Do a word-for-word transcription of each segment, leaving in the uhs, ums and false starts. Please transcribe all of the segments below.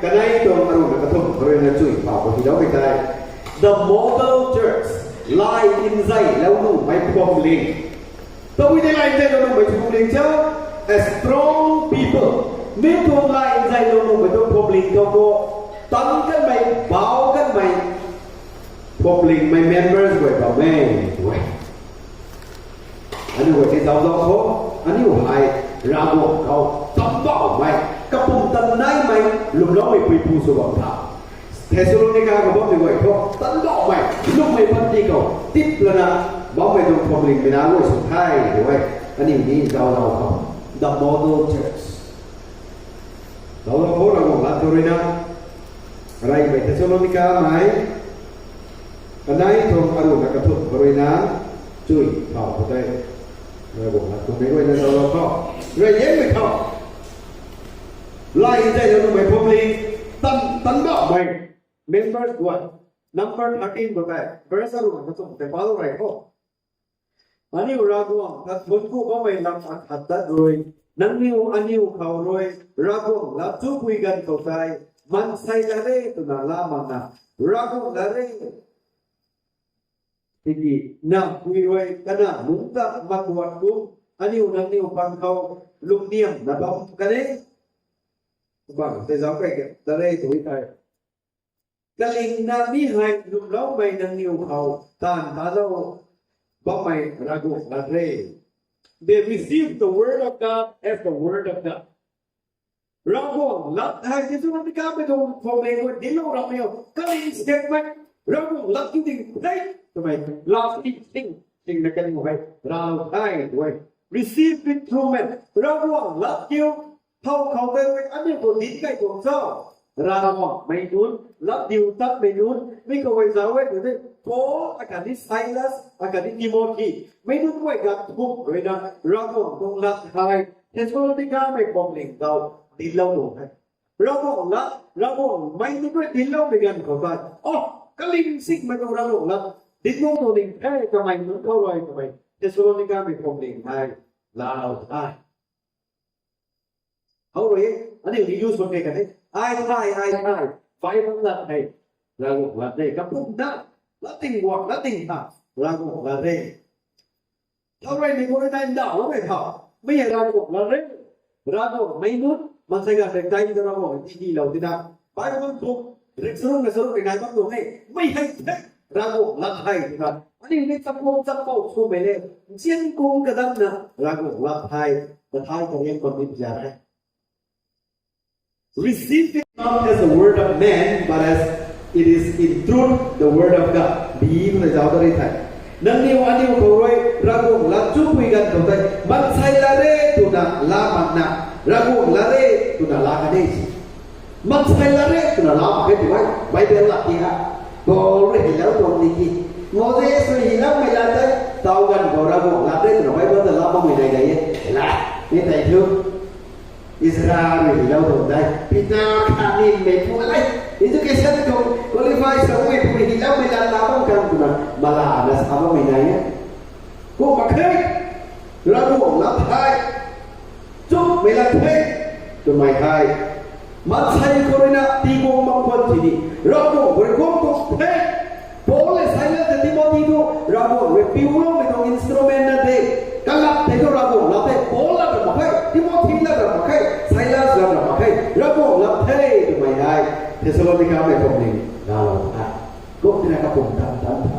Kanei tuang aruhna kathumh khou rui na chuy phau khou tiiloumei tei, the model church, lai nzaylou nuhmei phuamling. Tabui tei lai nzaylou nuhmei phuamling cha, a strong people. Mi tuang lai nzaylou nuhmei tuang phuamling khou khou, tan kanmei, bau kanmei phuamlingmei members guay bam e, tu e. Aniu guay tei zauclou khou, aniu hei Ravguangc khou tanbauhmei, kapumtan naimei, lwmloumei puipu sw bam tha. Thessalonica khou bammei guay thu tanbauhmei, lwmmei panty khou tip lana bammei tuang phuamlingmei na guay sw the, tu e. Aniu ni zauclou khou, the model church. Zauclou khou Ravguangc lat khou rui na, reymei Thessalonicamei, kanei tuang aruhna kathumh khou rui na, chuy phau khou tei, Ravguangc lat khou mei guay na zauclou khou, reyliangmei khou, lai nzaylou nuhmei phuamling, tan, tanbauhmei, members guay, number thirteen khou tei, verse aruhna kathumh tei palou rey khou, aniu Ravguangc ta thuanc ku bammei lam akhat tat rui, nangniw aniu khou rui Ravguangc lat chupui ganv khou tei, maansei lat re twna laa makna, Ravguangc lat re, tiki, napui rui kana lungc ta makuat kum, aniu nangniw pang khou lungniamna bam kan e. Bang tei zauc key ke, lat re tu thei, kalingna mi hei lwmloumei nangniw khou taanv talou bammei Ravguangc lat re. They received the word of God as the word of God. Ravguangc lat hei Thessalonicamei tuang phuamling khou dinclou rammei o, kaling siakmei, Ravguangc lat kiu ding the twmei, lat ti ting, tingna kaniw hei ralou the, tu e. Receive it through men. Ravguangc lat kiu thow khou tei rui aniu khou dinc key tuang cho? Ravguangcmei nunc, latdiutatmei nunc, mi khou hei zauc e tu tei, Paul akhatni Silas akhatni Timothy, mei nunc guay ganv thumh rui na Ravguangc tuang lat hei Thessalonicamei phuamling khou dinclou tuang the. Ravguangc lat, Ravguangcmei nunc rui dincloumei ganv khou tei, o, kaling sikmei tuang Ravguangc lat dinclou tuang ning the, kamei nunc khou rui kamei Thessalonicamei phuamling hei laalou the. How rui e, aniu ni use bam key kan e. Ai thay, ai thay, Bible lat hei Ravguangc lat re, kapumtan, lat ting guang, lat ting tha, Ravguangc lat re. Thau rui mei guay nai ndauhloumei tha, mei hei Ravguangc lat re. Ravguangcmei nunc maansei ganv rui time ta Ravguangc ti tiilou tina, Bible book rik charuk na charuk rui nai bam tuang e, mei hei the, Ravguangc lat hei twna, aniu ni chakhou chakhou swmei le, nzian kung kadamna Ravguangc lat hei, kathai karian khwan ni pza the. Receive it not as the word of man, but as it is in truth the word of God. Bi khou tei zauc ta ri the. Nangniw aniu khou rui Ravguangc lat chupui ganv khou tei, maansei lat re twna laa makna, Ravguangc lat re twna laa kan e si. Maansei lat re twna laa mak khe tw e, Bible lat ti ha. Paul rui hylou tuang ni ki, Moses rui hyloumei lat tei, tau ganv khou Ravguangc lat re twna Bible ta laa makmei nai nai e. La, ni tei thu Ezra rui hylou tuang tei, Peter khatni mei phu le, education tuang qualify swmei phu rui hyloumei lat laa bam khang twna malana sa bammei nai e. Kum mak khe, Ravguangc lat hei, chumhmei lat the twmei hei, maansei khou rui na tii guang mak khwan sini, Ravguangc khou rui guang tuang the. Paul le Silas le Timothy thu Ravguangc rui piuloumei tuang instrument na de. Kalap thei thu Ravguangc lat the, Paul lat ra mak khe, Timothy lat ra mak khe, Silas lat ra mak khe, Ravguangc lat the twmei hei Thessalonicamei khou ni laalou the. Kum tina kapumtan tan the.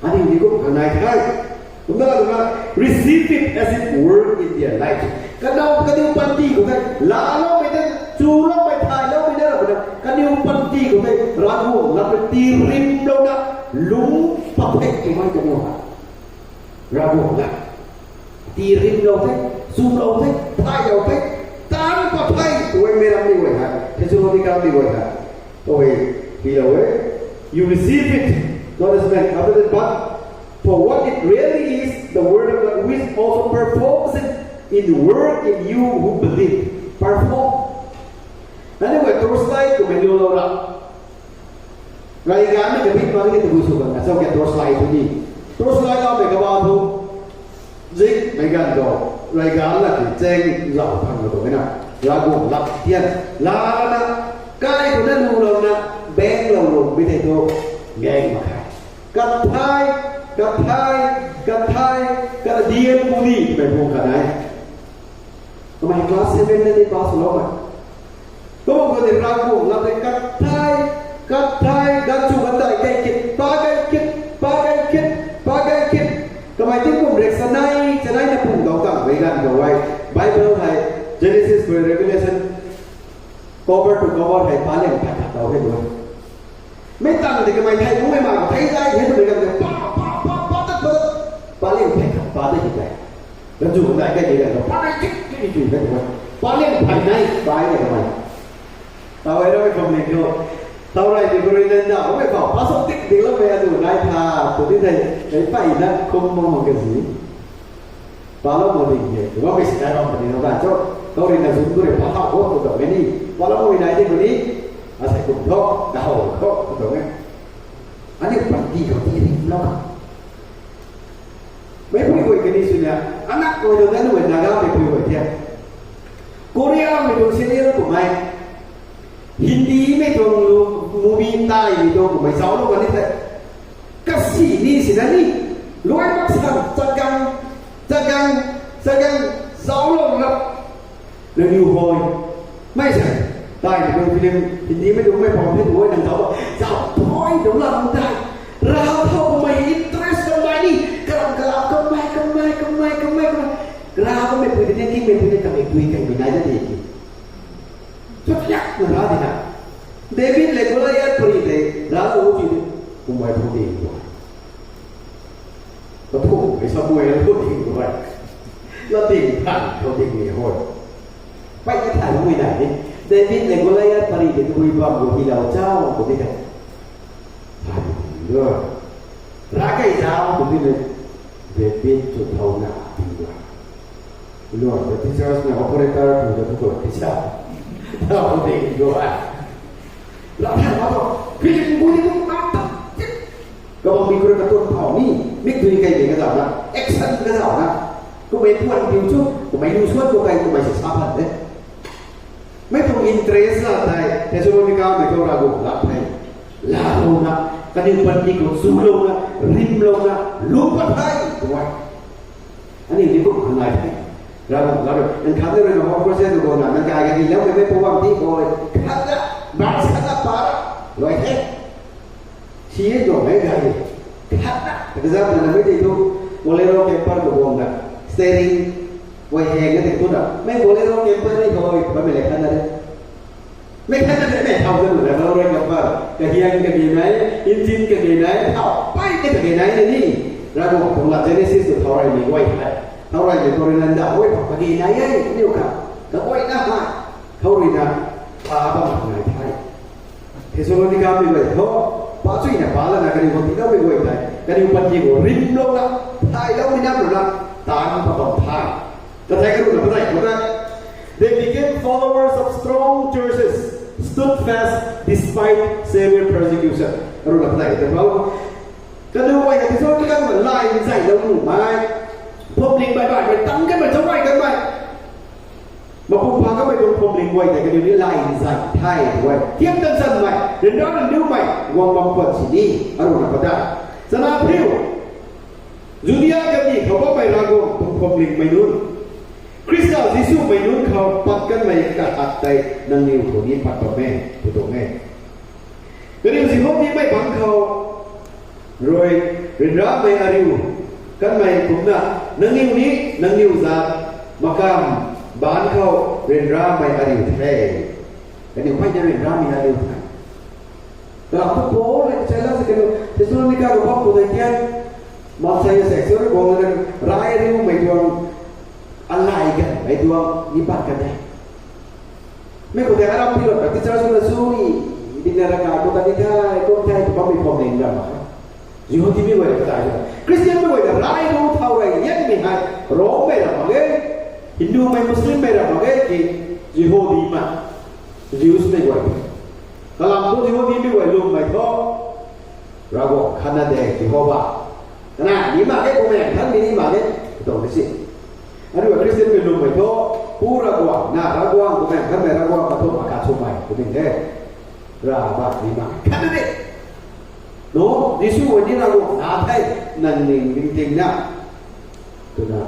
Aniu ni kum khang nai the. Kumna la twna, receive it as it were in their life. Kaniw, kaniw panty khou tei laaloumei tei, chuloumei, thayloumei na ra twna, kaniw panty khou tei Ravguangc lat rui tirimlouna, lung pat the twmei kaniw ha. Ravguangc lat tirimlou the, chulou the, thaylou the, taanc pat the twmei rammei guay hei, Thessalonicamei guay hei, oi, tiilou e. You receive it not as man, after that, but for what it really is, the word of God, which also performs it in work in you who believe. Perform. Aniu guay torchlight twmei liulou ra, reyganv na kabit mak ni tabui sw kan, achau ke torchlight tu ni. Torchlight laumei kaba thu, zikmei ganv khou reyganv na ki cheng zauc thangmei tuang e na. Ravguangc lat tian lana, kai khou na nulouna, bang lou lou mi tei thu, gang mak khe. Kathai, kathai, kathai, kadian puni twmei phung khat nai. Kamei class seven na ni pass lou ma. Kum khou tei Ravguangc lat tei kathai, kathai, ganv chu ganv dai kai kit, pa kai kit, pa kai kit, pa kai kit. Kamei tingkum rek sanei, chanei na pung dau tang mei ganv khou e. Bible hei, Genesis khou Revelation, cover to cover hei pa liang phay khat dau hei tu. Mei tang tei kamei thei bumei ma, thei dai hei twmei ganv khou, pa, pa, pa, pa, tat, pa, tat, pa liang phay khat pa de hei tei. Ganv chu ganv dai kai kit ganv khou, pa kai kit, kit, kit, kit, kit, pa liang phay nai, pa e kamei. Tau e ramei phwamling khou. Tau rei tei khou rui nai na, mei khou, pa sou tik ding loumei atu nai tha, tu ni thei, mei payna kum mak mak ka zi. Palou mak ding e, kumna mei si nai bam puni na ta cho, tau rui na zun tu rui pa thau khou, tu tau mei ni. Palou mak nai ding puni, asei kum tho, kahow khou, tu tau mei. Aniu panty khou ti rimlou. Meipui guay kani swna, anak guay tang na nuh e Naga meipui guay the. Korea mei tuang serial kummei, Hindi mei tuang lu-, movie tai mei tuang kummei zauclou kani the. Kasi ni sina ni, luai mak san, chagang, chagang, chagang, zauclou na. Nangniw hoi. Mei sei, tai mei tuang film, Hindi mei tuang mei pam the tu e nang zauc, zauc thoi tuang lam tei. Rav thau kummei interest kanmei ni, kalam kalam kanmei, kanmei, kanmei, kanmei, kanmei. Rav kameipui tei ni, kameipui tei ni kamei dui kaimei nai na di ki. Chutiak na ra di na. David le Goliath pari tei, rav lou ti de. Kummei thu ding tu. Kathumh mei Samuel thu ding tu e. Lat ding than thu ding ni hoi. Pey na thay mui nai ni. David le Goliath pari tei tabui bam khou hylou chau tu di the. Thay tu. Rav kai zauc tu di le. David chu thouna ti a. Lord, the teachers na operator tu the tu teacher. Tau ding tu a. Rav thay ma tu. Philip bui ni tu ma ta. Kabang mi khou rui katuang thau ni, mikdui kaimei kazauh na, action kazauh na. Kummei puan piu chu, kummei lu suan khou kai, kummei si sa phan de. Mei tuang interest la tei, Thessalonica mei khou Ravguangc lat tei. Lalouna, kaniw panty khou chulouna, rimlouna, lungc pat the, tu e. Aniu ni kum khang nai the. Ravguangc lat rui, nang khat rui na hou process tu guangna, nang kai kani lou mei mei pou bam ti bo, khat na, verse khat na pa, luai the. Si e tuang e gari. Khat na, example na mei tei thu, Bolero camper khou guangna, steering, guay heng na tei thu na, mei Bolero camper ni khou, bammei le khat na de. Mei khat na de, mei thau zan na, Bolero camper, kahiang kage nai, engine kage nai, thau, pey kage nai na ni. Ravguangc tuang lat Genesis tu thau reymei guay the. Thau reymei khou rui nanda, oi, thau kage nai e, aniu kha, kaguayna ha, thau rui na, pa bam nai the. Thessalonica mei guay thu, pa chuina pa lana kaniw khou tiiloumei guay tei, kaniw panty khou rimlouna, thayloumei na runa, taanv pa bam the. Kathei karuhna padeih khou na, they became followers of strong churches, stood fast despite severe persecution. Karuhna padeih khou tei, kaniw guay hei Thessalonica khou lai nzaylou nuhmei, phwamling baih baihmei, tang kanmei, chau baih kanmei. Mapung pha kamei tuang phwamling guay tei kaniw ni lai nzay the, guay. Thiam tan sanmei, ryanra randiumei, guang bam khwan sini, aruhna padeih. Chana phiu, Judia kandih khou bammei Ravguangc tuang phwamlingmei nunc, Khrista Jisu mei nunc khou pat kanmei kahat tei nangniw khou ni pat bam e, tu tuang e. Kaniw Jihodimei bangc khou rui ryanramei ariu kanmei kumcna, nangniw ni nangniw zat makam baanc khou ryanramei ariu the. Kaniw mei na ryanramei ariu the. Kalam thu Paul rui Silas kaniw Thessalonica khou bam khou tei tian, maansei section rui guang na rai ariumei tuang, alai ganmei tuang ni pat kan e. Mei khou tei aram tiilou ta teacher swna sw ni, dina rakai khou ta ni thei, kum thei, tu bammei phwamling ram mak khe. Jihudimei guay ta ta, Khristianmei guay ta rai ru thau rey liangmei hei, Rommei ram mak ge, Hindumei, Muslimmei ram mak ge ki, Jihudimei, Jewsmei guay. Kalam thu Jihudimei guay lwmmei thu, Ravguangc khatna de, Jihova. Kana ni mak ge, kummei thanmei ni mak ge, tuang de si. Aniu Khristianmei lwmmei thu, Pu Ravguangc, na Ravguangc twmei, khatmei Ravguangc kathumh akhat swmei twmei the. Rav ba ni ma khat de. No, Jisu guay ni Ravguangc na the, nang ning ning ting na. Twna,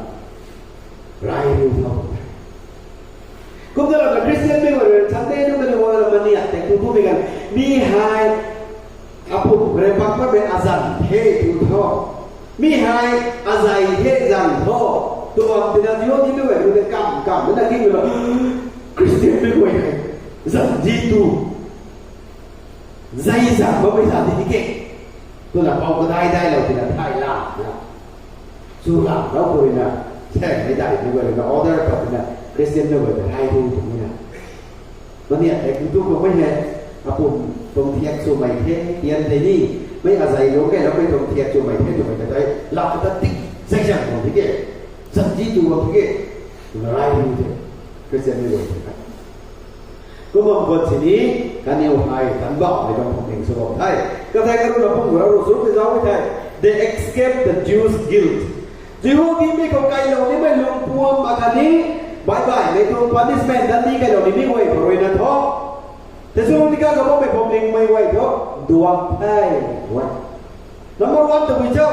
rai riu thau. Kumna ram na Christian mei guay rui Sunday nunc kaniw guay na maniak tei tu tu mei gan. Mi hei, apum rui pak pat mei azan the tu tho. Mi hei, azai the zan tho. Tuang tina Jihudimei guay rui de kam kam na king lo. Christian mei guay hei, zan di tu. Zai zan bammei zan di ke. Twna pou kadai dai lou tina thay la na. Chu la lou khou rui na, saengmei dai mei guay rui na order pat tina Christian mei guay ta rai ru twmei na. Maniak tei tu tu khou mei hei, apum tuang thiak swmei the, tian the ni, mei azai lou kei lou mei tuang thiak swmei the twmei ta tei, lau ta tik, zai zan bam di ke. Zan di tu bam di ke. Twna rai ru the. Christian mei guay ta. Kumna khwan sini, kaniw hei tanbauhmei tuang phuamling sw bam the. Kathei karuna pum gura ru sw tei zauc e the. They escaped the Jews' guilt. Jihudimei khou kailou nimei lungpuam akhatni, baih baihmei tuang punishment dan di kailou nimei guay khou rui na tho. Thessalonica khou bammei phuamlingmei guay thu, duak the. Number one tabui cho.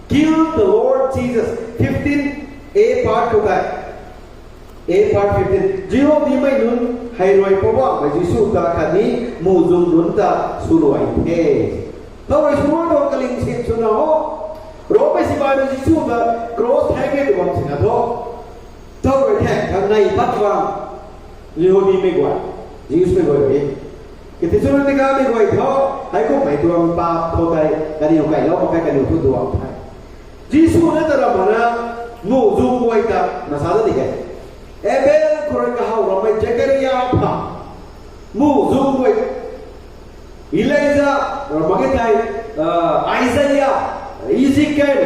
Killed the Lord Jesus. Fifteen A part khou tei. A part fifteen. Jihudimei nunc hei rui Poubauhmei Jisu ta khatni muhzwng nunc ta swluai the. Thow rui swluai tuang kaling sin swna ho. Romei sipai rui Jisu ta cross thaeng e tw bam sina tho. Thow rui thaeng khang nei pat bam. Jihudimei guay, Jews mei guay rui. Kati Thessalonicamei guay thu, hei kummei tuang paap khou tei, kaniw kailou mak khe, kaniw thu duak the. Jisu na ta ramh mana, muhzwng guay ta, na sa da di khe. Abel khou rui kahaw rammei Zakaria pha, muhzwng guay. Elijah, ram mak khe thei, Isaiah, Ezekiel,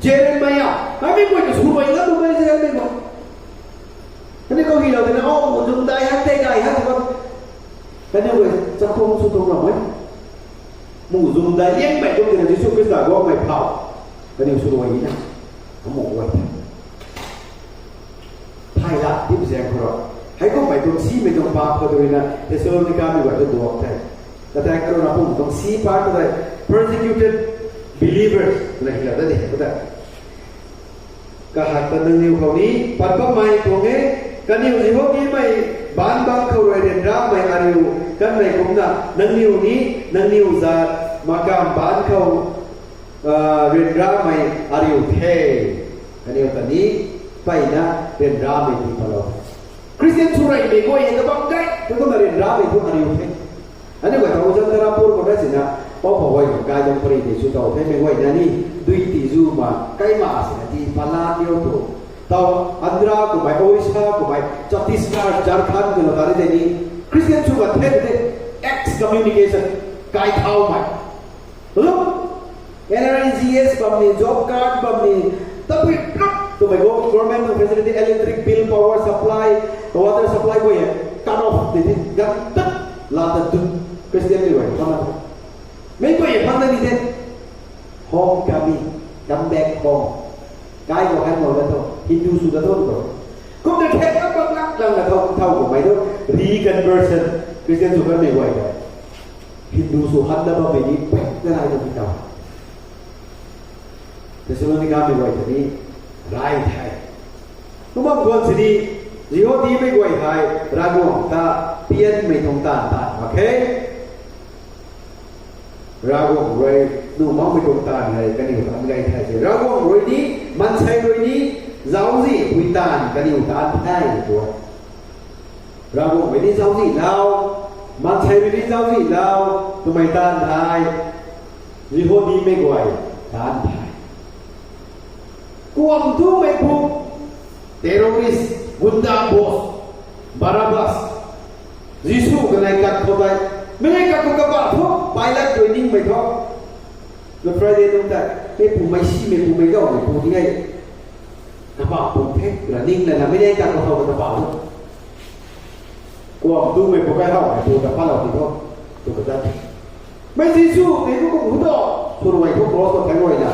Jeremiah, hei mi guay ta swluai na tu mei Israelmei guay. Kaniw khou hylou tina, o, muhzwng dai hak tei dai hak tu. Kaniw guay chakhwang sw tuang ram e. Muhzwng dai liangmei kum tina Jisu Khrista guangmei phau. Kaniw swluai na. Amuh guay the. Thay la, tip zaeng khou rui. Hei kummei tuang simei tuang paap khou rui na, Thessalonicamei guay thu duak the. Kathei karuna pum tuang si part khou tei, persecuted believers, na hylou da di, khou tei. Kahak ta nangniw khou ni, pat bammei tuang e, kaniw Jihudimei, baanc bangc khou rui ryanramei ariu, kanmei kumna, nangniw ni, nangniw zat, makam baanc khou, ryanramei ariu the. Kaniw ta ni, mpeyna ryanramei ti patlou. Christian swluaimei guay hei kabam gay, tu kumna ryanramei thu ariu the. Aniu guay thousand Tarapur khou na sina, pou khou guay khou kai tuang pari tei sw tow the, mei guay na ni, dui ti zu ma, kai ma sina ti pala niu tu. Tow Andhra kummei, Orissa kummei, Chhattisgarh, Jharkhand kummei na tari tei ni, Christian sw gat the tei, excommunication, kai thaumei. Look, N R E G S bam ni, job card bam ni, tabui pluk twmei government tuang facility, electric bill, power supply, water supply guay hei cut off di the, gan tat la ta dun, Christian mei guay phaan na the. Mei guay phaan na ni the. Homecoming, come back home. Kai khou han mak na tho, Hindu sw ta tho tw. Kum ta thek na bam lak lang na thau, thau kummei thu, reconversion, Christian sw kanmei guay ta. Hindu sw han na bammei ni pek na nai na mi tau. Thessalonicamei guay ta ni rai the. Kumna khwan sini, Jihudimei guay hei, Ravguangc ta, pianmei tuang taanv taanv mak khe. Ravguangc rui, nuh makmei tuang taanv hei, kaniw taanv gay the se. Ravguangc rui ni, maansei rui ni, zauczihpui taanv, kaniw taanv the tu. Ravguangc rui ni zauczih lau, maansei rui ni zauczih lau, twmei taanv thei, Jihudimei guay taanv the. Kuam tumei pu, terrorist, gunda boss, Barabbas, Jisu kanei kat khou tei, mei nai kat khou kaba thu, Pilat rui ningmei thu. Good Friday nung tei, mei pu mei si, mei pu mei gau, mei pu ti hei. Kaba pu the, ra ning lana mei nai kat khou thau kaba thu. Kuam tumei pu kai hawmei pu ta palou ti thu, tu kata. Mei Jisu, mei pu kum hu to, swluai thu cross khou thaeng guay na.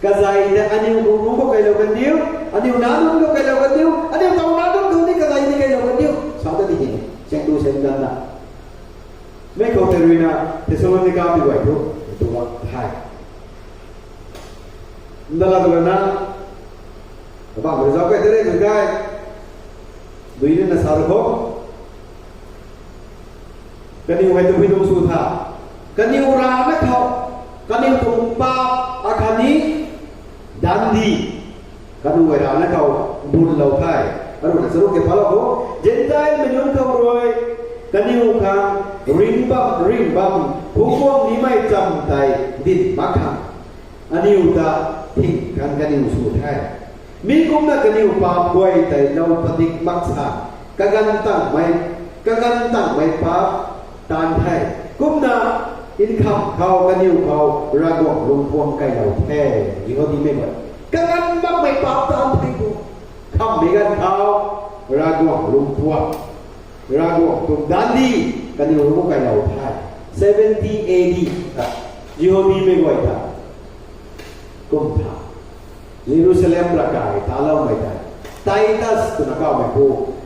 Kazei ta aniu gung gung khou kailou kan diu, aniu nac nunc khou kailou kan diu, aniu taw nac nunc khou ni kazei ni kailou kan diu. Sa ta di he, seng tu seng dan na. Mei khou tei ruina, Thessalonica mei guay thu, tu bak the. Ndala tu na, kabang rui zauc kai tei rui tu kai, dui ni na sa ru khou. Kaniw hei tabui tuang sw tha. Kaniw rana khou, kaniw tuang paap akhatni dandi, kaniw hei rana khou bunlou the. Aruna charuk ke palou khou, Gentile mei nunc khou rui, kaniw khang ring bam, ring bam, phungc guang nimei cham tei din mak khang, aniw ta thing khang kaniw sw the. Mi kumna kaniw paap guay tei lou padik mak sa, kaganv tangmei, kaganv tangmei paap taanv the. Kumna nkham khou kaniw khou Ravguangc lungpuam kailou the. Jihudimei guay, kaganv makmei paap taanv the tu. Nkhammei ganv khou Ravguangc lungpuam, Ravguangc tuang dandi kaniw lungc kailou the. Seventy A D ta, Jihudimei guay ta, kum tha, Jerusalem ravkai taloumei tei, Titus twna kawmei pu,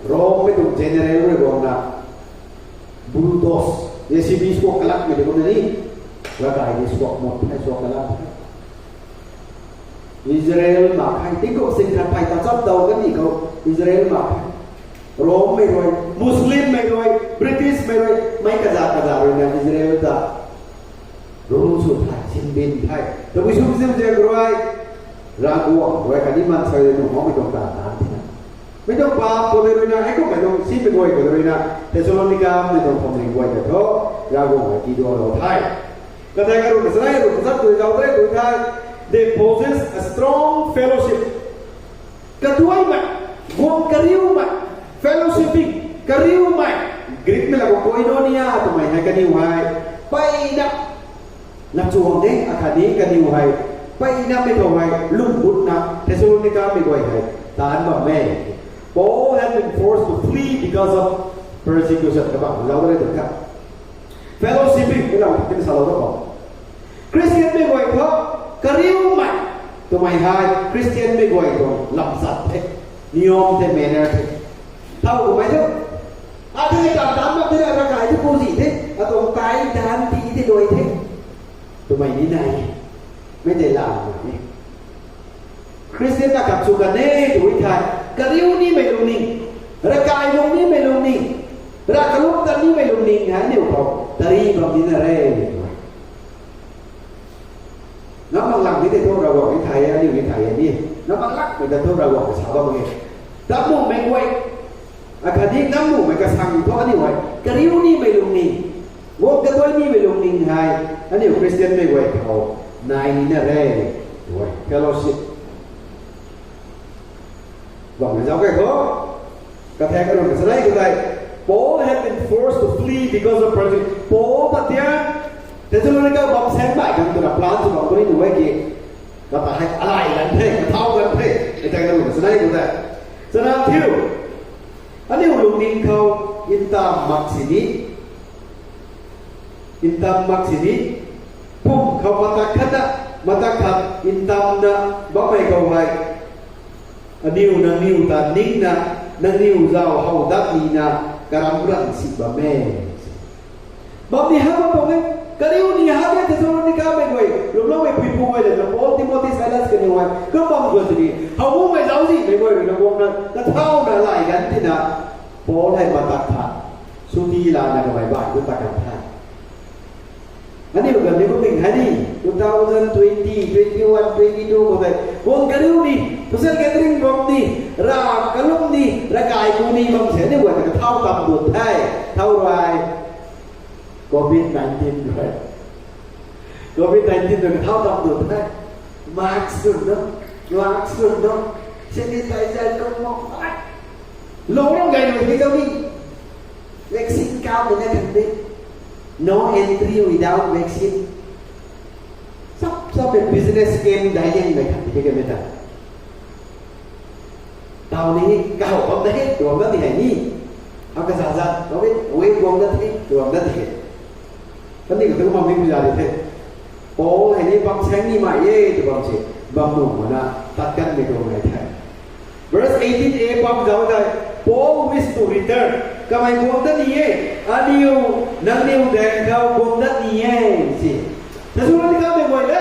Rommei tuang general rui guangna, bulldoze, J C B squat kalakmei tei kumna ni, ravkai ni squat mut the, squat kalak the. Israel mak khe, tingkum sing khat phey ta chap daw kani khou Israel mak khe. Rommei rui, Muslimmei rui, Britishmei rui, mei kaza kaza ruina Israel ta rule sw the, sinbin the. Tabui sw zim zek rui, Ravguangc rui khatni maansei rui nuh makmei tuang taanv taanv thena, mei tuang paap khou tei ruina, hei kummei tuang simei guay khou tei ruina, Thessalonicamei tuang phuamling guay ta thu, Ravguangc rui tidualou the. Kathei karuna chanei, runa kazat tui zauc tei tui the, they possess a strong fellowship. Kaduaimei, guang kariumei, fellowshipping, kariumei, Greekmei lam khou koinonia twmei hei kaniw hei, mpeyna, lachuang de, akhatni kaniw hei, mpeyna mei khou hei, lwmgutna, Thessalonicamei guay hei, taanc bam e. Paul had been forced to flee because of persecution. Kabang zauc tei tui the. Fellowshipping, mei lam khou tina salou da khou, Christianmei guay thu, kariumei twmei hei Christianmei guay tuang lamchat the, niyom the, manner the. Thow kumei thu, ata ni taanv taanc mak the, ravkai thu kuzi the, atuang tai dan ti the luai the, twmei ni nai e. Mei tei lam mak e. Christian akhat sw kan e tw thei, kariu nimei lungning, ravkai guang nimei lungning, rav kalum tat nimei lungning hei aniu khou tari bam nina re. Nang mak lak ni tei thu Ravguangc ni thay e, aniu ni thay e ni. Nang mak lakmei ta thu Ravguangc ni sa bam e. Tat nuhmei guay, akhatni nang nuhmei kasang thu aniu hei kariu nimei lungning, guang kaduai nimei lungning hei aniu Christianmei guay khou nai nina re. Fellowship bam zauc kei thu, kathei karuna chanei khou tei, Paul had been forced to flee because of persecution. Paul ta tia, Thessalonica bam saeng mei khang twna plan sw bam kuni nuh e ki, kata hei alai gan the, kathau gan the, kathei karuna chanei khou tei, chana thiu, aniu lungning khou ntam mak sini, ntam mak sini, pum khou matak khat na, matak khat ntamna bammei khou hei, aniu nangniw ta ningna, nangniw zauc how dat nina, karam ran si bam e. Bam ni ha bam tuang e, kariu ni ha de, Thessalonicamei guay, lwmloumei puipu guay le, na Paul, Timothy, Silas kaniw hei kum bam guan sini, how mumei zauczihmei guay rui na guangna kathauna lay gan tina, Paul hei matak khat, suti lana kamei bai tu ta kan the. Aniu ganv ni kum ning hei ni, two thousand twenty, twenty-one, twenty-two khou tei, guang kariu ni, social gathering bam ni, rav kalum ni, ravkai ku ni bam se aniu guay ta kathau tam dut the, thau rui, covid nineteen rui. Covid nineteen rui kathau tam dut the. Mask run no, mask run no, sanitizer kum mak, lou ram gay nui the zauc ni. Vaccine kaumei na khan de. No entry without vaccine. Sap sap e business scam daic liangmei khat di kamei ta. Taw ni, kahow bam na he, tuang dat di hei ni. How kazat zat, covid wave guang dat the, tuang dat di hei. Kandih khou tu bam ni puza di the. Paul hei ni bam saeng ni mei e tw bam se. bam nuh mana tat kanmei tuang nai the. Verse eighteen a bam zauc tei, Paul wish to return. Kamei guang dat ni e, aniu, nangniw daeng khou guang dat ni e, si. Thessalonikamei guay le,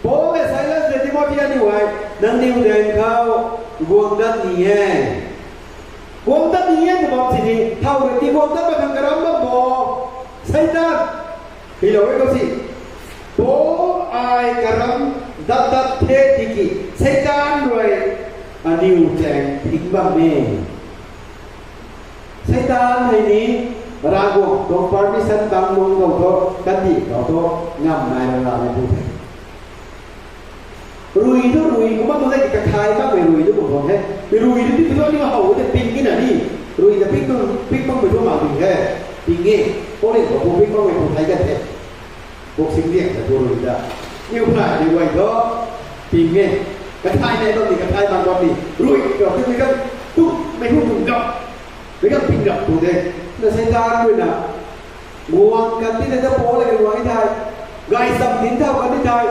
Paul le Silas le Timothy aniu hei, nangniw daeng khou guang dat ni e. Guang dat ni e tw bam sini, thow rui ti guang dat mak khang karam bam bo. Seitaan. Hei lou e kou si. Paul ai karam dat dat the tiki, Seitaan rui aniw chaeng thing bam e. Seitaan hei ni, Ravguangc tuang permission bang nung khou thu, kandih khou thu, ngam nai ra lamei thu the. Rui thu rui, kumna tu hei kathai makmei rui thu kum tuang he. Rui thu ti thu ni how te ping e na ni. Rui ta ping tu, ping makmei thu mak ding he. Ping e. Korin khou pu ping makmei pu thei kan the. Boxing liang ta tu rui ta. Niw nai ni guay thu ping e. Kathai nai bam ni, kathai mak bam ni. Rui khou tu mei kan, tu mei hu tu gap. Mei kan ping gap tu de. Na Seitaan rui na. Guang kan ti de ta Paul le guang e thei. Gay sam tin thau kan ti thei.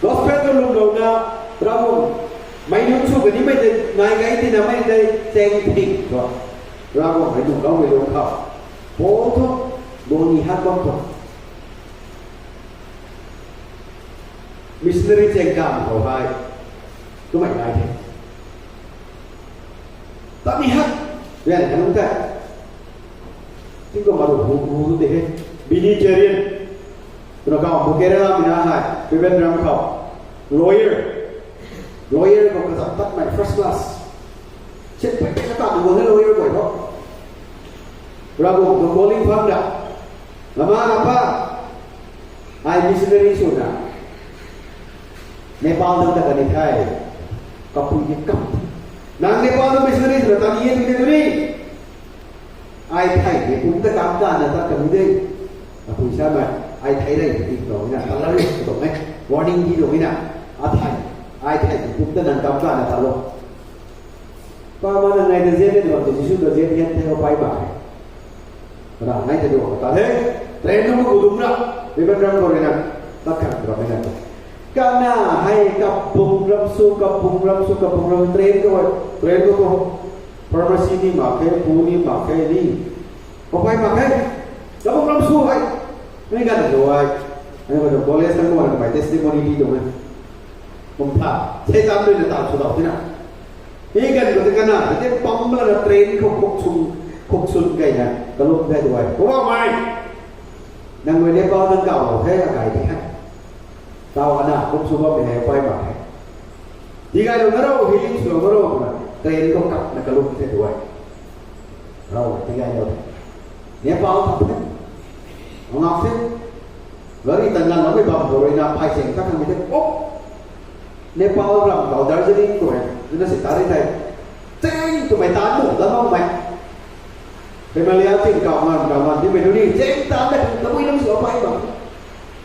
Gospel khou lwmlouna, Ravguangc mei nunc sw kanimei tei nai gay tina mei tei chaeng thing thu, Ravguangc mei nunc loumei lung khou, Paul thu, guang ni hat bam thu, missionary chaeng kam khou hei, kumei nai the. Tat ni hat, rian kan nunc tei. Tingkum aru hu hu tu de he. Billy Jerian. Twna kaw bu Kerala mei na hei. Trivandrum khou. Lawyer. Lawyer khou kazauh tatmei first class. Syan pui pui na ta bu guang e lawyer guay khou. Ravguangc tuang calling phang da. Lama na pa. Ai missionary swna. Nepal dang ta kani the. Kapui ni kap. Nang Nepal dang missionary swna ta ni e tu ni tu ni. Ai thei ni pum ta kam ta na ta kani de. Kapui sa mai. Ai thei rei ti tuang na. Ta la rei tuang e. Warning di tuang na. A thei. Ai thei ni pum ta nang kam ta na ta lo. Pa ma na ngai ta zian e tuang tu Jisu ta zian hian the o pai ba. Ra ngai ta duang ta the. Train nunc khou dum ra. Trivandrum khou rui na. Tat khat ram e na. Kana hei kapung ram sw, kapung ram sw, kapung ram train khou hei. Train khou khou. Pharmacy ni mak khe, pu ni mak khe ni. Khou pai mak khe. Kapung ram sw hei. Mei ganv khou hei. Mei ganv khou college tang khou hei kamei testimony di tuang e. Kum tha. Seitaan rui na ta sw dau tina. Hei ganv khou tei kana, tei pam la na train khou khuk sun, khuk sun kei na, kalum the tu e. Kou bam mei. Nang rui Nepal dang kaw lou the, akai tei hei. Taw ana, kum sw bammei hei pai mak khe. Tigay lou na rou, healing swlou na rou, na train khou kap na kalum the tu e. Rou, tigay lou the. Nepal thap the. Ngak the. Gari tan nganloumei bam khou rui na phai seng ta khang mei the. Oh! Nepal ram khou Darjeeling khou e. Tuna si ta ri thei. Chaeng twmei taan mu, lam makmei. Himalaya ting kau ngan, kau ngan, timei tu ni, chaeng taan de, tabui lam sw pai bam.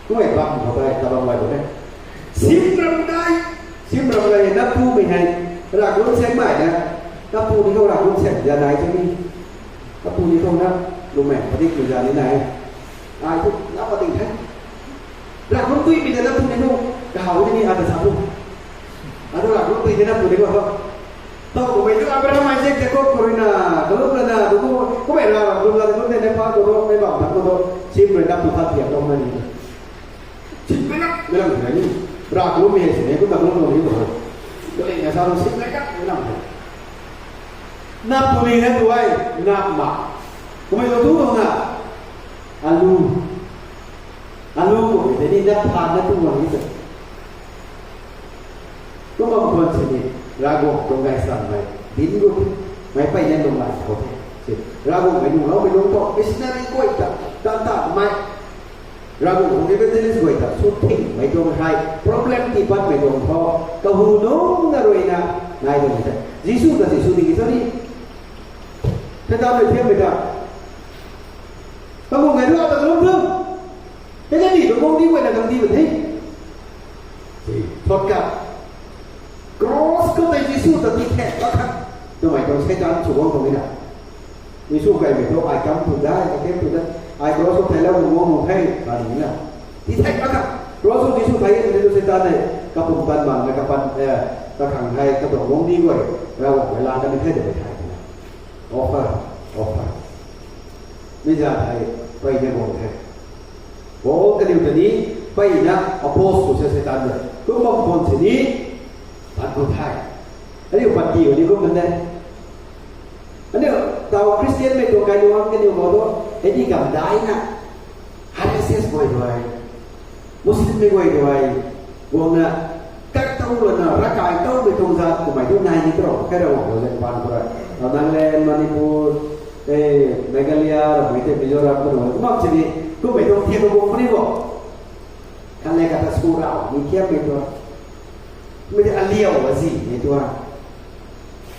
Kummei bam khou tei, tabam lai bam e. Sim ram dai, sim ram dai, na pu mei hei, Ravguangc saeng mei na, na pu ni khou Ravguangc saeng za nai tu ni. Na pu ni khou na, lu mei, padik mei za ni nai. Ai tu, na padik the. Ravguangc tui mei na pu ni khou, kahaw ni ni, ata sa tu. Ata Ravguangc tui na pu ni khou, Tau kummei tu Abraham, Isaac, Jacob khou rui na, kalum lana, tu kum, kummei ra, kalum la, kalum ne, ne pa, khou ro, mei bam, ta khou ro, sim rui na, pu khat thiak lou na ni. Sim rui na, mei lam rui ni. Ra kalum mei, sim ne, kum ta kalum lou ni, khou ro. Kalum na, sa sim rui na, mei lam rui. Na pu ni na tu ai, na ma. Kummei tu tu na. Alu. Alu kummei tei ni, na pha, na tu ma ni tu. Kum bam khwan sini, Ravguangc tuang gaychamv mei, dinc gut, mei peyna lunghlaic khou the. Si, Ravguangc mei nungloumei lungc khou, missionary guay ta, tan ta mei. Ravguangc tuang evangelist guay ta, sw thingmei tuang hei, problem tii patmei tuang khou, kahu nungc na rui na, nai tuang the. Jisu ta Jisu ding ki sa ni. Seitaan rui thiammei ta. Kamu ngai rui ta kalum thu. Hei kani tu mung di guay na kang di bam the. Shortcut. Cross khou tei Jisu ta ti the, pa khat. Twmei tuang Seitaan sw guang tuang e na. Jisu kaimei thu, I come to die, I came to die. Ai cross khou theilou mung guang mung the, kani na. Ti the, pa khat. Cross khou Jisu thei e, tu Seitaan e. Kapumtan bang na kapan, eh, kakhang hei katuang guang ni guay, Ravguangc guay la kani the de bai thai tina. Offer, offer. Mi za thei, peyna guang the. Paul kaniw ta ni, peyna oppose sw se Seitaan de. Kum bam khwan sini, tan khou thai. Aniu panty ni kum kan de. Aniu, tau Christian mei tuang kai luang kaniw mo do, hei ni kam dai na. R S S guay rui, Muslim mei guay rui, guangna, kak tau lana, rakai tau mei tuang zat, kumei tu nai ni tro, kai ra guang zat pan khou rui. Nagaland, Manipur, eh, Meghalaya, ramei te Mizoram, kumei, kumam sini, kumei tuang thiak guang puni bo. Kan le kata school rau, ni thiak mei tuang. Mei te aliau, azi, mei tuang.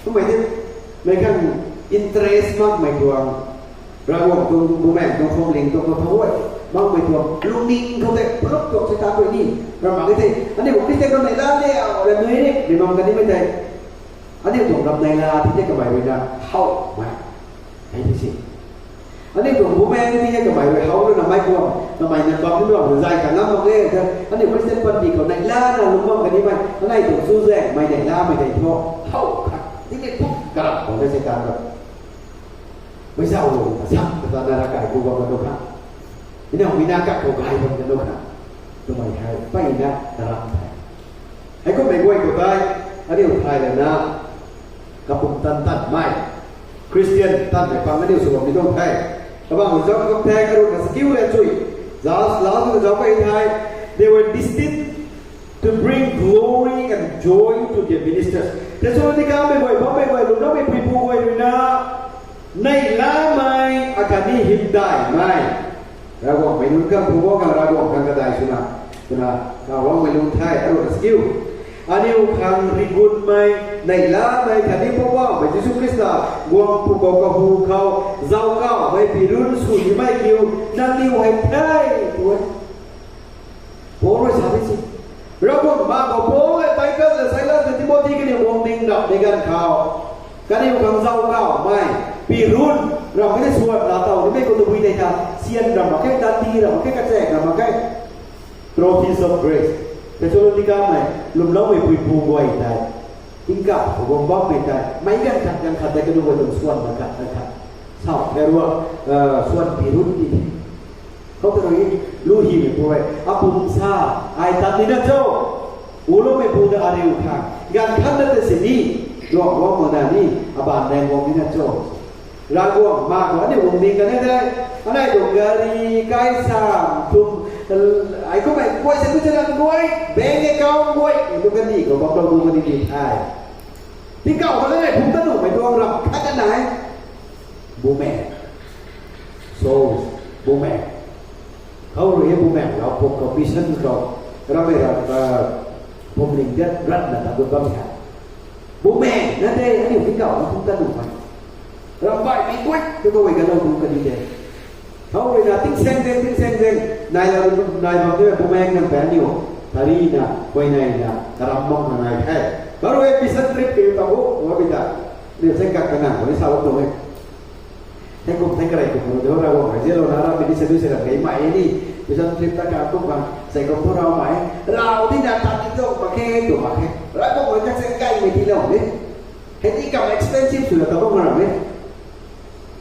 Kumei te, mei kan interest mak mei tuang. Ravguangc tuang, bumaengc tuang, khomling tuang, khou thau e. Makmei tuang, lungning khou tei, plup tuang se ta tu ni. Ram mak e the, aniu Christian ram nei la le, ram nui ni, ni bam kanimei tei. Aniu tuang ram nei la, ti tei kamei rui na, how, mei. Hei ti si. Aniu tuang bumaengc ti hei kamei rui how rui na mei kuang, kamei na bam ni bam zay ka ngam mak e, ta, aniu Christian panty khou nei la na lung bam kanimei, anei tuang chuzaenghmei nei la mei tei thu, how khat, ti ni puk karap tuang tei se kan rui. Mei zauc lung, ta sak, ta na rakai ku bam ka nu kha. Ina mi na kak khou gay bam ka nu kha. Twmei hei, peyna karam the. Hei kummei guay khou tei, aniu thay lana, kapumtan tanmei, Christian tanmei pang aniu sw bam ni tuang the. Kabang zauc khou the, karu ka skill le chui. Zauc, zauc khou zauc pey the. They were destined to bring glory and joy to their ministers. Thessalonica mei guay, bammei guay, lwmloumei puipu guay rui na, nei lamei akhatni hymdaihmei, Ravguangc mei nunc khang, Pu Ravguangc khang, Ravguangc khang kadai swna, twna, Ravguangc mei nunc the, aru na skill. Aniu khang rigunmei, nei lamei khatni Poubauhmei Jisu Khrista guang pwkhou kahu khou, zauc kawmei pirun sw nimei kiu, nangniw hei the, tu e. Paul rui sa di si. Ravguangc ma khou Paul le Titus le Silas le Timothy kaniw guang ding rap de ganv khou, kaniw khang zauc kawmei pirun, ramhmei ni swan la taw nimei khou tabui tei tha, sian ram mak khe, dandi ram mak khe, kachaeng ram mak khe. Trophies of grace. Thessalonica mei, lwmloumei puipu guay tei, tingkauh khou guang bammei tei, meic ganv khat ganv khat tei kaniw guay tuang swan na khat na khat, sau the rua, swan pirun ti the. Khou ta rui, lu hymeipu rui, apum sa, ai tat nina cho, uloumeipu ta ariu khang, ganv khat na ta sini, duang guang mak na ni, abaanv daeng guang nina cho. Ravguangc ma khou aniu guang ding kan e the, anei tuang gari, kai sam, tum, ai kummei guay se tu se ram guay, bank account guay, tu kandih khou bam lou tu kandih di the. Tingkauh khou na nei phung ta nuhmei tuang ram khat na e. Bumaeng. So, bumaeng. Khou rui e bumaeng, lau pum khou, mission khou, rammei ram, pumling dat ratna ta gut bam the. Bumaeng na de, aniu tingkauh na phung ta nuhmei, ram baihmei guay tu kaguay ganlou tu kandih de. Khou rui na tingsaeng zaeng, tingsaeng zaeng, nai la, nai bam de bumaeng nang ta aniu, tarina, huayney na, karam bam na nai the. Khou rui e mission trip kiu ta bu, wa bi ta. Niu saeng kak ta nang, wa ni sa bam tuang e. Thei kum thei karei kum kum de, Ravguangc rui zianlouna, rammei ni se tu se ram gay mei ni, mission trip ta ka kum khang, sei kum thu raumei, rau di na ta di tu mak khe, tu mak khe. Ravguangc rui kasaeng gaymei tiilou de. Hei ti kam expensive swna ta bam ram e.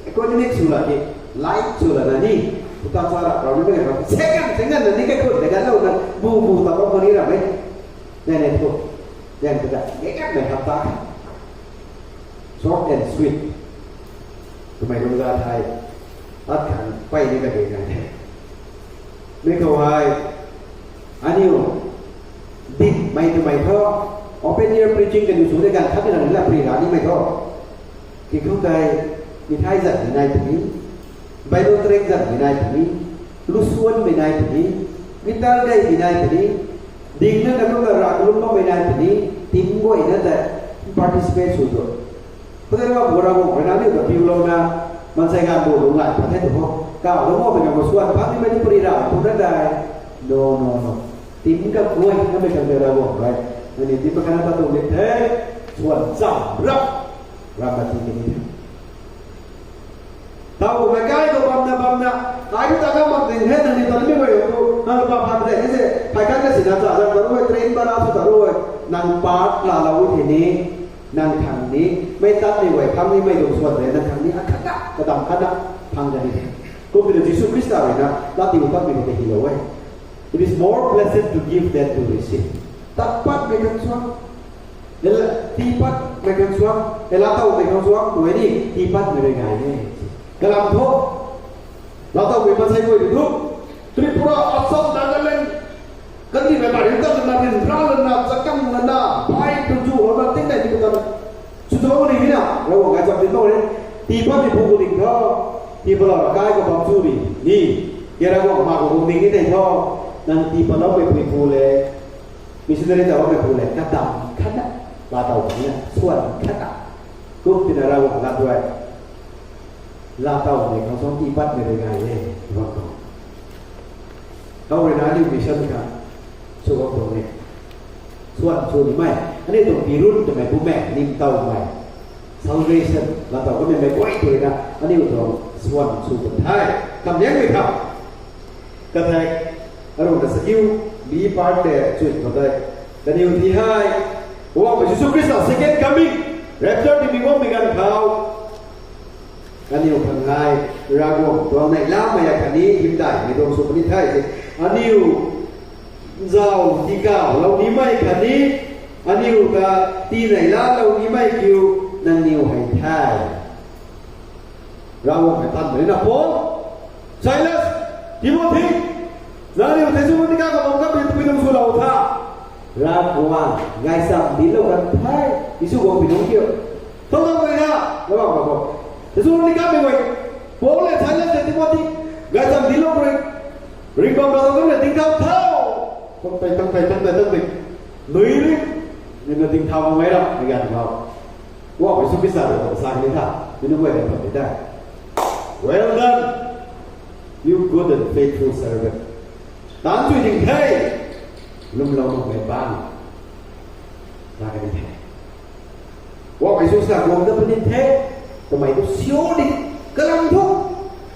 Economic sw la ki, light sw la na ni, tu ta sa ra rau ni mei na, second, second na ni kaikhun de ganlouna, bu bu ta bam ni ram e. Nai nai thu, nai tu ta, gay kat mei hap ta. Short and sweet. Twmei lung za thei, tat khang pey ni kage nai the. Mi khou hei, aniu, dinmei twmei thu, open air preaching kaniw sw de ganv khat ni na ni la pri ra nimei thu, kikhou tei, mithai zanmei nai puni, Bible tract zanmei nai puni, lusuanmei nai puni, guitar gaymei nai puni, ding na na kumna rak lum bammei nai puni, team guayna tei, participate sw tu. Khoutei Ravguangc rui na aniu ta piulouna, maansei ganv bu lung lay pat the tu kho. Kauh lou makmei ganv khou swan phang nimei tu pary ra tu na dai. No, no, no. Team kaguay namei khang tei Ravguangc rui, nangniw team khat na ta tuang ni the, swan cham rap, ram na ti kani the. Tau kummei kai khou bamna bamna, ai tu ta ka mak ding the, nangniw ta nimei guay tu, Nang pa phan de, ise, phai kan na sina cha, nang baru e, train bara sa baru e, nang part laalou the ni, nang khang ni, mei tat ni wei khang ni, mei dong suan de, nang khang ni, akhat na, kadam khat na, phang de ni. Kum pi na Jisu Khrista rui na, lat ti u pat mi ko te hi lo e. It is more blessed to give than to receive. Tat pat mei kan suan. Ela, tii pat mei khang suang, ela tau mei khang suang, tu ni tii pat mei rui ngai e. Kalam thu, la tau mei mansei guay tu, Tripura, Assam, Nagaland, kandih mei bari ta na rin ra la na, chakam la na, bai tu ju la na, ting dai tu ta na. Su tho ni na, Ravguangc ngai cham tin tho ni. Tii pat ni pu ku ding tho, tii pat la kai ka bam chu ni, ni. Ke Ravguangc ma ku ding ni tei tho, nang tii pat la mei pui pu le. Missionary ta bammei pu le, kadam khat na, la tau ni na, suan khat na. Kum pi na Ravguangc lat rui. La tau ni khang suang tii pat mei rui ngai e, bam tho. Kau rui na aniu mission kha, su bam tho ni. Suan su ni mei, aniu tuang pi run twmei bu mei, nim tau mei. Salvation, la tau kamei mei guay tu rui na, aniu tuang suan su bam the. Kam liang mei tha. Kathei, arung na sakiu, B part te chui khou tei. Kaniw ti hei, Ravguangc Jisu Khrista second coming, rapture ti mi guangmei ganv khou. Kaniw khang hei, Ravguangc tuang neihlamei a khatni, hymdaihmei tuang sw puni the se. Aniu, zau, tikau, lou nimei khatni, aniu ta, tinei la lou nimei kiu, nangniw hei the. Ravguangc hei tan mei na Paul, Silas, Timothy, nangniw Thessalonica khou bam khat pi pi tuang swlou tha. Ravguangc, gaychamv dinclou kan the, Jisu guang pi nunc kiu. Tho tho mei na, Ravguangc khou. Thessalonica mei guay, Paul le Silas le Timothy, gaychamv dinclou rui. Ringhbam rau tang le ding thau thau. Tang tei, tang tei, tang tei, tang tei. Nui ri, nina ding thau mei ra, mei ganv khou. Wow, Jisu Khrista rui sa ni tha, mi nunc guay rui tha ni tha. Well done, you good and faithful servant. Taanc chui ding the, lwmlou nuhmei bang. Na ka ni the. Wow, Jisu sa guang da puni the, twmei tu sio ni, kalam thu.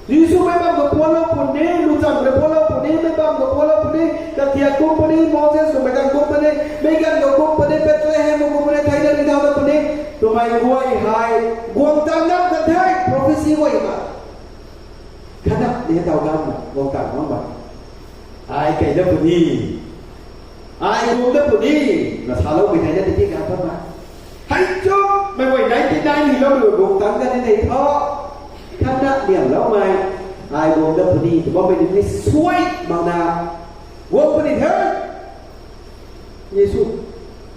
Jisu mei bam khou pualou puni, luchang rui pualou puni, mei bam khou pualou puni, kathiak kum puni, Moses khou mei ganv kum puni, mei ganv khou kum puni, Bethlehem khou kum puni, theina ri thau da puni, twmei guay hei, guang tang ngam kan the, prophecy guay ma. Khatna ni tau ganv ma, guang tang ngam ma. Ai kei da puni. Ai guang da puni. Na saloumei theina tiki ganv tha ma. Hei chu, mei guay ninety nine hi lou mei guang tang kan ni nei tho. Khatna niamloumei. Ai guang da puni. Tw bammei ni suai mak na. Guang puni the. Jisu,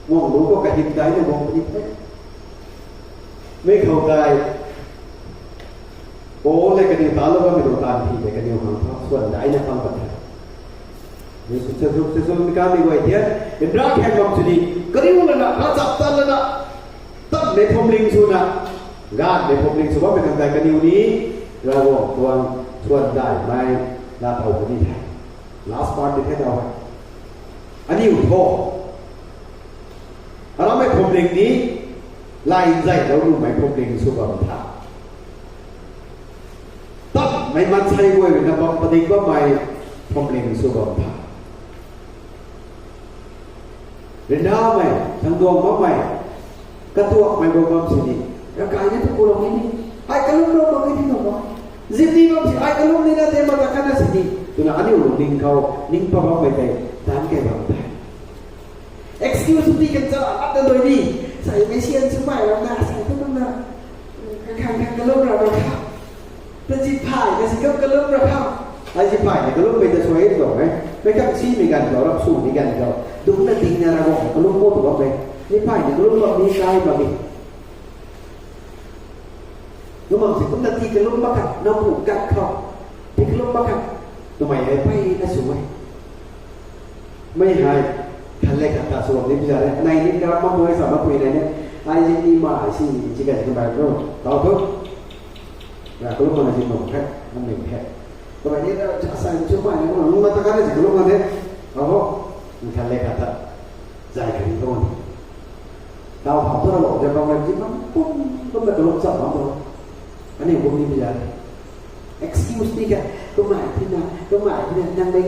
guang lu khou kahymdaihna guang puni the. Mei khou tei, Paul le kaniw talou bammei tuang taanv ti tei kaniw khang tha, suan daihna pang pat the. Jisu, Jisu, Jisu mi kamei guay tian, Indra khen bam sini, kaniw lana, ravchaptat lana, tatmei phuamling swna, ganvmei phuamling sw bammei khang tei kaniw ni, Ravguangc tuang suan daihmei, la thau puni the. Last part ni the tau hei. Aniu tho. Aramei phuamling ni, lai nzaylou nuhmei phuamling sw bam tha. Tatmei maansei guay rui na bam padik bammei phuamling sw bam tha. Ryanramei, thangduang bammei, katuakmei bam bam sini, ravkai ni tu kulou ni ni, ai kalum lou bam ni ni bam bam. Zip ni bam si, ai kalum ni na the ma ta khatna sini, twna aniu lungning khou, ning pa bammei tei, taanc kei bam the. Excuse ti kan chala lat na doi ni, sai mei sian swmei ram na, sai tu ram na, khang khang khang kalum ra ram kha. Ta zip phay na si kam kalum ra kha. Ai zip phay na kalum mei ta suai tuang e. Mei kam simei ganv khou, rap swmei ganv khou, dungc na ding na Ravguangc kalum khou tu bam e. Zip phay na kalum bam ni kai bam e. Numang si kumna tii kalum mak kha, nang pu gat khou, tii kalum mak kha, twmei hei pey na sw e. Mei hei, khat le khat ta sw bam ni pi za e, nai ni karam mak pui, sa mak pui nai ni, ai zip ni ma, ai si, si kai si kamei bro, tau thu. Ra kalum mak na zip mak khe, nang mei khe. Twmei ni ra cha sa ni chu mai ni, nang ma ta kha na zip kalum mak the. Tau thu, khat le khat ta, zay kha ni tuang. Tau pham thu Ravguangc zip bam le zip bam, pum, pum na kalum cham bam thu. Aniu kum ni pi za e. Excuse ni kha, kumna thina, kumna thina, nang mei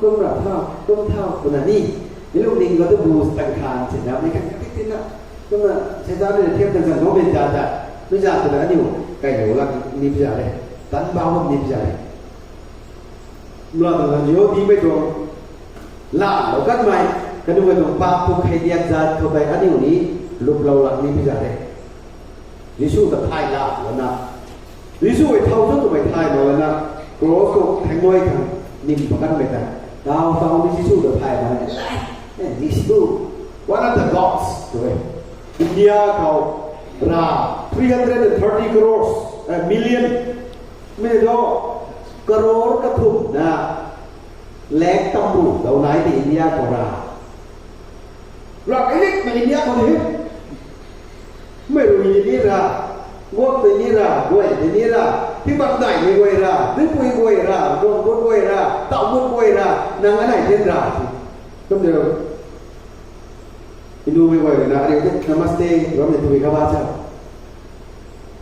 kum ra thau, kum thau, kumna ni. Ni lungning khou tu bu tang khan si na, ni kha katik tina. Kumna Seitaan ni thiam tang zan gou bam za ta, mi za kumna aniu kai lou lak ni pi za re, tan bau bam ni pi za re. Mla tang zan ziu di mei tuang la lou kanmei, kanu mei tuang pa pu khei diak zat khou tei aniu ni lup lou lak ni pi za re. Jisu ta thay la lana, Jisu ei thau thu twmei thay mak lana, cross khou thangluai khang nim pakanmei ta, tau tau ni Jisu ta thay mak lana, eh, Jisu, one of the gods, tu e. India khou ra three hundred and thirty crores, eh, million, mi tu crore kathumh na, lakh tamru dau nai ti India khou ra. Ra kalikmei India khou ni. Mei rui ni ra, guak tei ni ra, guay tei ni ra, tibatdaihmei guay ra, duipui guay ra, guangbut guay ra, tauhmut guay ra, nang anei ten ra. Kum de, Hindumei guay rui na ariu te namaste bammei tui kaba cha.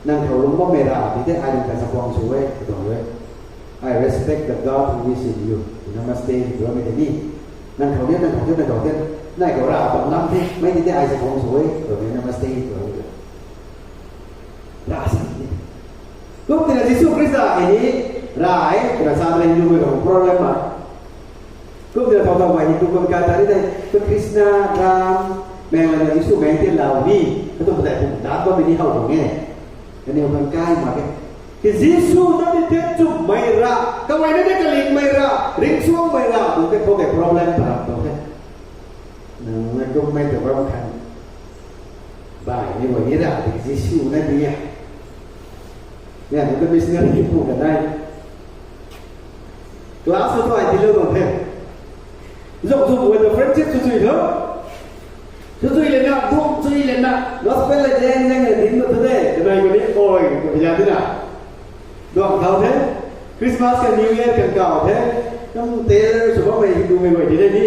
Nang khou lung bammei ra, ti te ai nang ta chakhwang sw e, katuang e. I respect the God who is in you. Namaste, ti bammei tei ni. Nang khou ni, nang khou ni, nang khou ni. Nai khou ra bam lam the, mei ti te ai chakhwang sw e, katuang e namaste, ti bammei tei. Ra sa ni. Kum tina Jisu Khrista hei ni, ra e, tina sa tina Hindumei khou problem ma. Kum tina thau thau mei Hindu khang kai ta ni tei, tu Krishna, Ram, meng lana Jisu meng ti lau ni, katu padeih pum dat bammei ni how tuang e. Kaniw khang kai mak e. Ki Jisu na ni te chummei ra, kamei na ni kalingmei ra, ringcsuangmei ra, tu te khou tei problem ta ram tuang the. Nang na kummei ta bam khang. Bai ni guay ni ra, ti Jisu na ni a. Ni a, tu missionary ki pu kanei. Class khou tu ai tilou tuang the. Zuk zuk guay ta friendship sw sui tho. Sw sui lana, duang sui lana, gospel la zaeng zaeng na dinc tu the. Kanei khou ni, oi, khou ya tina. Duang thau the. Christmas ka New Year kan kau the. Kum tailor sw bammei Hindumei guay ti de ni.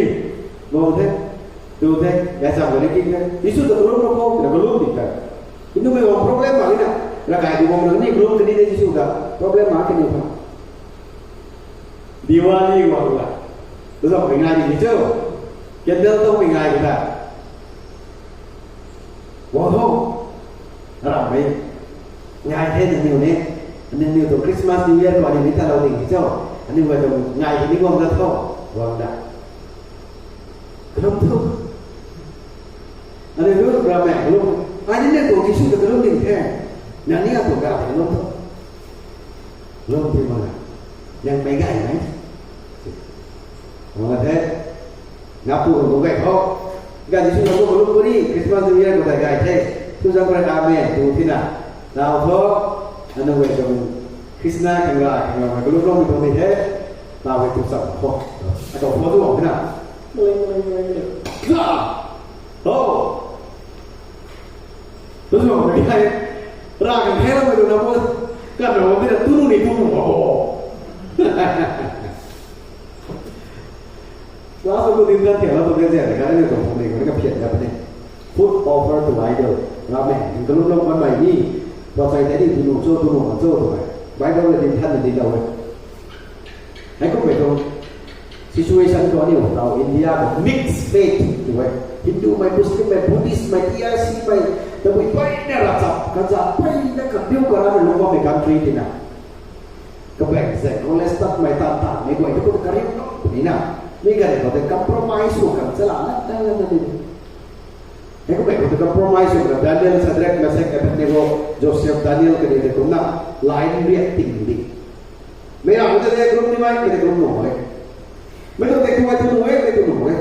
Guang the. Tu the. Gaychamv guay ni king the. Jisu ta kalum na khou, tina kalum di ta. Hindumei guang problem mak ni na. Ravkai di guang na ni kalum kani de Jisu ta. Problem mak kani ta. Diwali guang la. Tu zauc mei ngai di ni cho. Candle tau mei ngai ta. Guang tho. Ramhmei. Ngai the nangniw ni. Nangniw tuang Christmas, New Year khou aniu ni talou ding ni cho. Aniu guay tuang ngai hei ni guang dat tho. Guang da. Kalum tho. Aniu lu ramei kalum. Ai ni nang tuang Jisu ta kalum ding the. Nang ni atuang ga kalum tho. Lum ti mak na. Nang mei gay mei. Mak the. Ngapu khou gay khou. Gay Jisu ngapu khou lum puni, Christmas, New Year khou tei gay the. Tu zang rui amen tu tina. Tau tho, anu guay tuang Krishna khang ra, khang ra, khang lum lum tu ni the. Tau guay tu cham khou. Atou khou tu bam tina. Za! Oh! Tu zang rui hei. Ra khang the lam mei tu na bo. Kan na bo tina tu nu ni tu nu ma bo. Last of the din kan thian la tu kan zia ni kan ni tuang phung ni kan kaphian da puni. Food offer to idol. Ramei, din kalum lou kan mei ni. Tua sai tei ni tu nu cho, tu nu ma cho tu mei. Bible na din than na din dau e. Hei kummei tuang situation khou aniu tau India khou mixed faith tu e. Hindu mei, Muslim mei, Buddhist mei, T R C mei, tabui peyna ravchap, kazat peyna kabiu karana lung bammei country tina. Kabaeng zek, knowledge tatmei tan tan, mei guay tu khou kariu lou puni na. Mi ganv khou tei compromise sw kan chala na, na, na, na, na. Hei kummei khou tei compromise sw kan, Daniel, Shadrach, Meshach, Abednego, Joseph, Daniel kaniw tei kumna line riak ting di. Mei ra khou tei le group ni mei, kaniw group nuh mak e. Mei tuang tei tu ai tu nuh e, mei tu nuh mak e.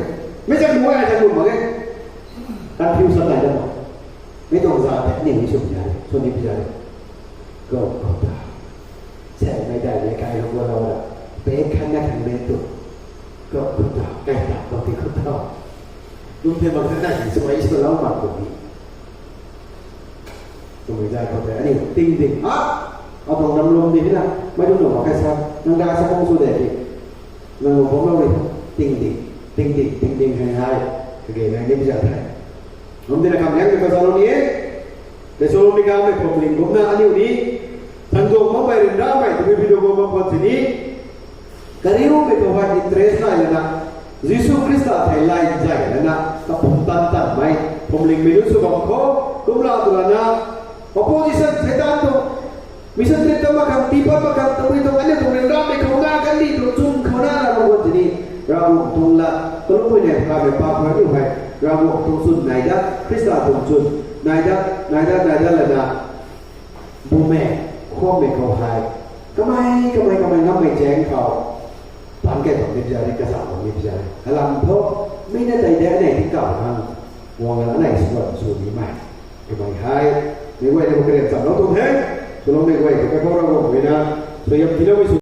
Mei zang nuh e, ai zang nuh mak e. Confusion nai da mak. Mei tuang za tei ni mi sw pi za re, sw ni pi za re. Go, go ta. Saengmei dai le kai lou gualou ra. Pe khan na khan le tu. Khou ta, kai ta, khou ti khou ta. Lum the mak the kai ti suai sw lou mak khou ni. Twmei zat khou tei aniu ting ting. Ah! Atuang ram lum di na. Mei lum lou mak kai sa. Nang dai sa kung sw de ki. Nang lou bam lou ri. Ting ting. Ting ting, ting ting hei hei. Kage nai ni bi zat hei. Lum di na kam yang ni ka sa lou ni e. Thessalonica mei phuamling kumna aniu ni. Thanduang makmei ryanramei twmei video bam bam khwan sini, kariumei khou hei interest nai lana, Jisu Khrista thei lay zay lana kapumtan tanmei phuamlingmei nunc sw bam khou, kumna tw lana, opposition Seitaan tuang mission trip ta mak khang, tiipat mak khang, tabui tuang aniu tuang ryanramei khou na kandih tuang chwn khou na na bam khwan sini, Ravguangc tuang lat kalumpui nei khamei pa khou aniu hei Ravguangc tuang chwn nai dat, Khrista tuang chwn nai dat, nai dat, nai dat lana, bumaeng khwanmei khou hei, kamei kamei kamei ngammei chaeng khou, pan kei bam ni pizarei, kasa bam ni pizarei, kalam thu, mi na tei de anei tingkauh khang, guang la anei sw bam sw nimei, kamei hei, meic guay na karian chamlou tuang the, swloumei guay khou kaipouc Ravguangc mei na, suaihiam tiiloumei